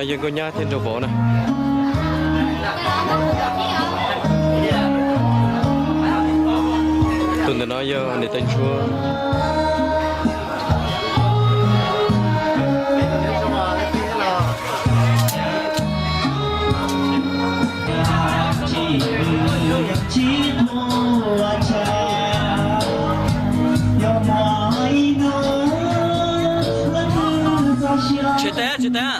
Yawg Nkauj Nyab thiab Nraug Vauv na. Tus ntawm no yog niam tais ntsuab. Tsis tau, tsis tau.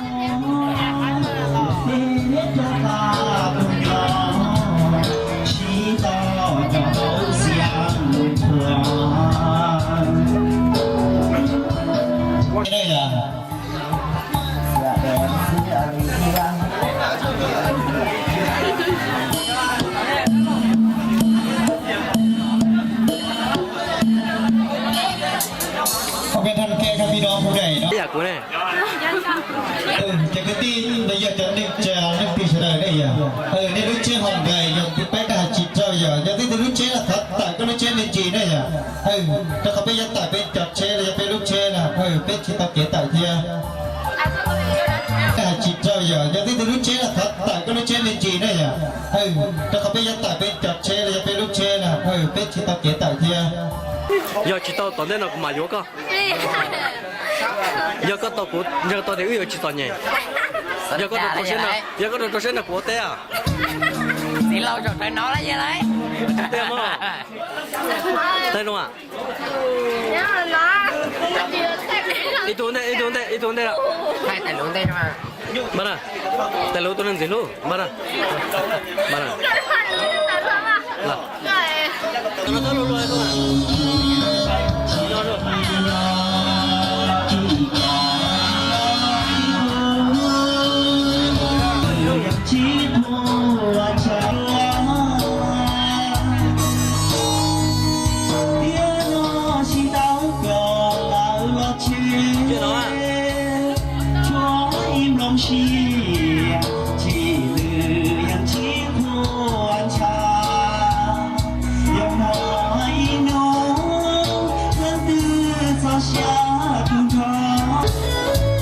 Ok, thân qe kha phi đo phu đẩy đó. Ib yam kuv ne. Ces kwv tij, nws yog cov neeg tsa neeg twg sawv daws ne yom. Nej lub tsheb hom nkais yog peb dag hais tsis raug yom, yog twb twg lub tsheb los thov tawm koj lub tsheb me ntsis ne yom. Rau qhov peb yuav tawm peb cov tsheb los yog peb lub tsheb na, peb tsis tau kev tawm thiab. Dag hais tsis raug yom, yog twb twg lub tsheb los thov tawm koj lub tsheb me ntsis ne yom. Rau qhov peb yuav tawm peb cov tsheb los yog peb lub tsheb na, peb tsis tau kev tawm thiab. Yog tsis tau tom ntej no kuv mam yuav koj. Yog koj tau kuv, yog tau tias wb yuav tsis txom nyem. Yog koj rau rau siab no, yog koj rau rau siab no kuv ua teb os. Txiv laus zaum rawv no lawm. Teb mog. Teb zoo a. Ib tug ntej, ib tug ntej, ib tug ntej lawm. Npaj na, tais lus tus neeg ntxim hlub, npaj na. Npaj na.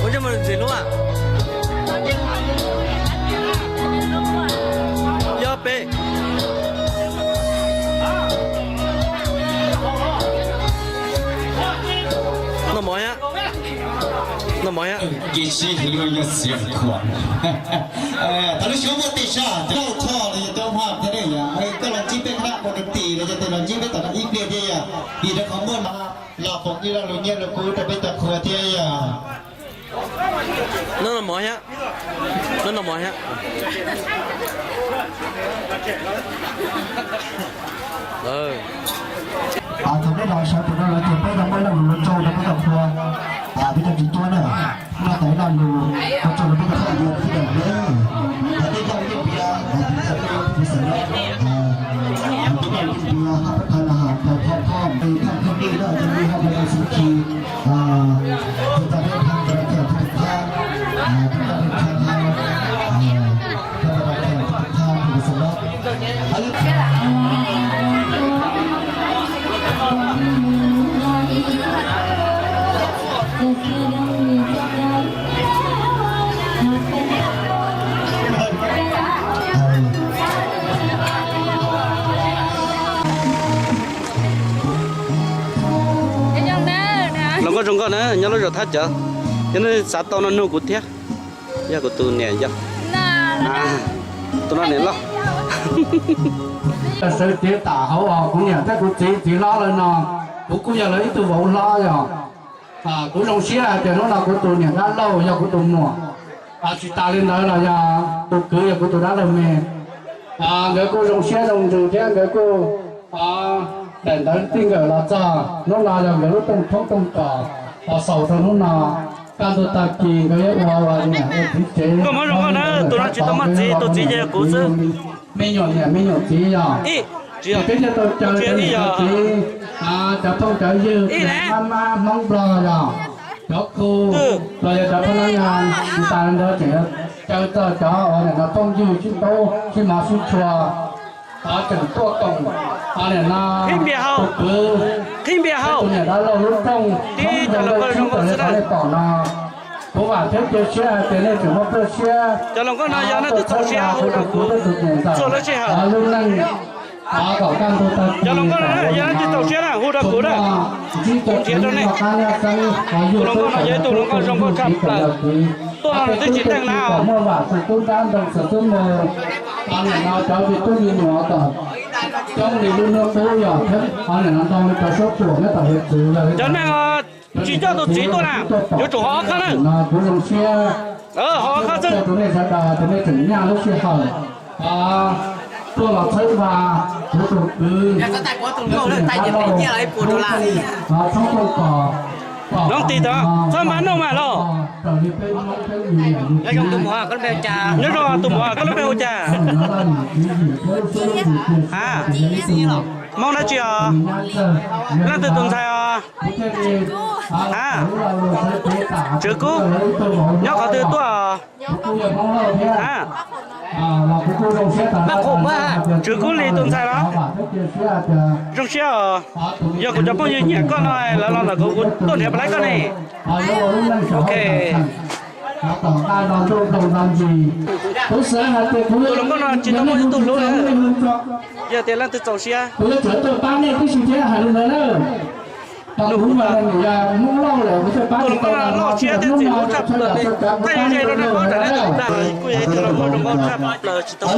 Ua ntej mus ntxim hlub a. Yog peb. Noj mov thiab. Noj mov thiab. Ces sib hwv yog xiav khuam. Thaum lub suab muaj tej sab coj kho los yog cov hmaj thiab ne yom. Koj los ntsib peb khab ua rau tim los yog tes los ntsib peb tom no ib pliag thiab yom. Vim rau qhov muaj no los foom ib lo lus nyiaj lus kub rau peb cov qhua thiab yom. Noj mov thiab. Noj mov thiab. Thaum peb los sawv tus no lawm ces peb tau muaj ib lo lus ua tsaug rau peb cov qhua, peb cov tsis tuaj na. Muaj tau ib lo lus ua tsaug rau peb cov qhua, peb cov qhua, peb cov qhua, peb cov qhua, peb cov qhua, Los nkauj zoo nkauj na, nyob lub zos Thab Cawv, yog nej xav tau no nug kuv thiab. Yog kuv tus niam yog, tus no niam loj. Sawv cev tam hauv os, kuv niam thiab kuv txiv txiv hlob lawv no, kuv kuj yog lawv ib tug vauv hlob yog. Kuv zoo siab hais tias hnub no kuv tus niam dab laug yog kuv tus muam, tsis tas li ntawd los yog tus kwv yog kuv tus dab laug me. Nkawd kuj zoo siab zoo ntsws thiab nkawd kuj daim ntawv tij nkawm los txog hnub no yog nkawd lub rooj thoob rooj kos los xaus rau hnub no. Kaj ntug tag kis nkawd yuav ua ua niam ua txiv tsev. Tus no tsis tau muaj txiv, tus txiv ces yog kuv xwb. Me nyuam niam me nyuam txiv yog, peb thiaj tau caw cov niam cov txiv, cov phooj cov ywg, mab mab Hmoob Nplog yog, cov khu los yog cov phooj ywg, tas ntawd tseem caw txog cov uas nim no phooj ywg sib paub sib hmov sib tshua, tseem tuaj koom nim no tus kwv, tus niam dab laug lub rooj, thoob nrog lawv sib raws li qhov nej pom no. Kuv vam thiab cia siab hais tias nej tseem muaj plawv siab. Cov hluas nkauj no yog leej twg txaus siab hu rau kuv txhua lub sij hawm. Lub neej kom kaj ntug tag, cov hluas nkauj no yog leej twg txaus siab na hu rau kuv na, kuv nrhiav rau nej. Tus hluas nkauj no yog ib tug hluas nkauj zoo nkauj tshaj plaws, tuaj no nws twb tsis teej na. Muaj vam xeem tub nrab ntoo xeem tub mus, nim no cov me tub me nyuam kom coob li lub hnub qub yog thiab, nim no ntoo li cov suab puam nyob tom hiav txwv lawm. Cov neeg tsis coj tus txiv tuaj na, yuav tsum ho ob khab na. Kuv zoo siab, ho ob khab xwb. Tus nej sawv daws tus nej tseem nyob lub sij hawm tuaj los txhawb nqa kuv tus kwv, Hmoob Tooj Kos. Hmoob Tis tod txhob mas noj mas los. Nyob zoo tus muam, koj lub npe hu cas? A, Hmoob dab tsi os? Leej twg tus ntxhais os? A, Tswv Kub, nyob qhov twg tuaj? A, Tswv Kub Lis tus ntxhais los? Zoo siab os. Yog kuv cov phooj ywg nyiam koj no lawv los ntawm kuv, kuv tuaj nrhiav pab laib koj ne. Ok. Tus hluas nkauj no tsis tau muaj ib tug hlub li. Yog tias leej twg txaus siab. Tus hluas nkauj no loj siab thiab txiv hlub tshaj plaws, tej ze rau nej paub tsam nej tus dag kuj yog ib tug hluas nkauj zoo nkauj tshaj plaws tsis tau.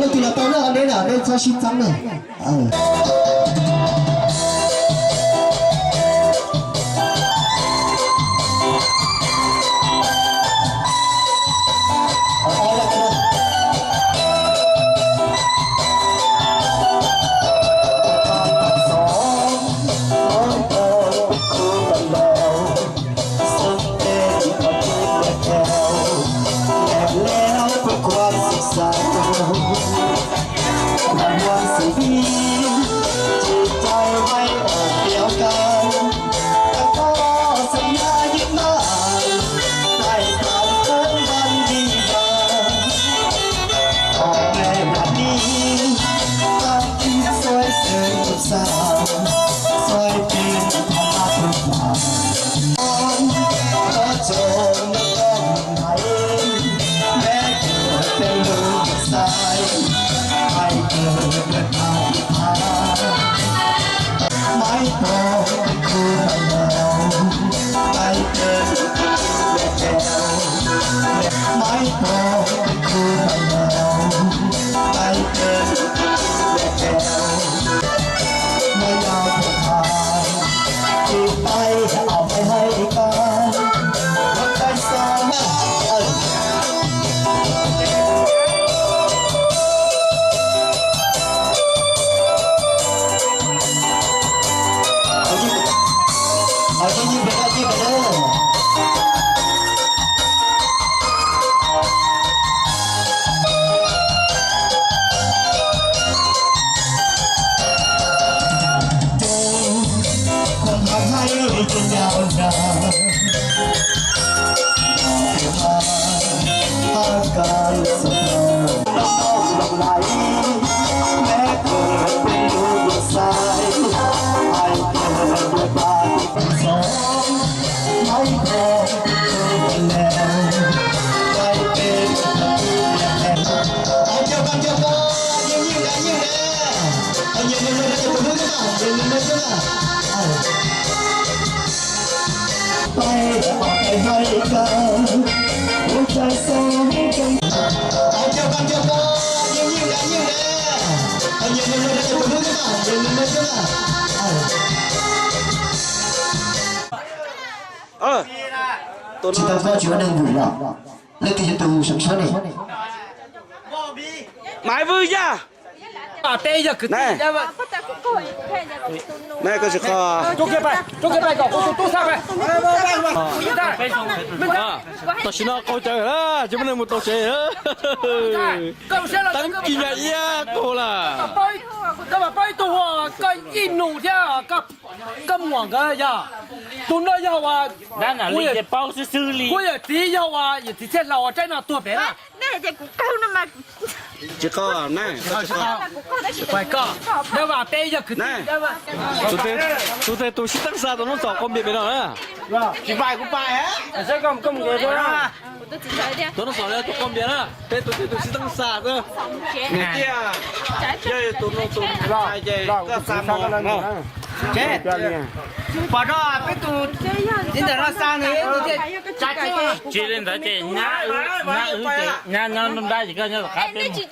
Tsis tau koj tsis ua neeg vwm los, leej twg yog tus sawv sawv ne? Maiv Vwj Yaj. Tam sim no qaug cawv lawm, tsis muaj neeg mus tau tsev. Teeb ci nyas iab qaug lawm. Koj mas paub ib tug, koj ib nus thiab, koj muam nkawd yog. Tus no yog uas, dab nam li ces paub xwb xwb li. Kuv yawm txiv yog uas yawm txiv Txhiaj Hlau uas tsaib no tuag pem na. Tsis qo na. Koj, dab vam peb yog kwv tij. Tus twg tus sib teeb xa tus noob xoom qau npias pem no na? Tsis pais kuv pais. Tus noob xoom tus qau npias na, peb tus twg tus sib teeb xa xwb. Niam tij, yog tus noob xoom ces koj xa mus no. Pom no peb tus ntawm no xa nws ib tug thiaj tsav tseeb. Tsis li ntawd ces nyab wb ces nyab nyob nruab nrab ces koj nyob tom qab peb mus.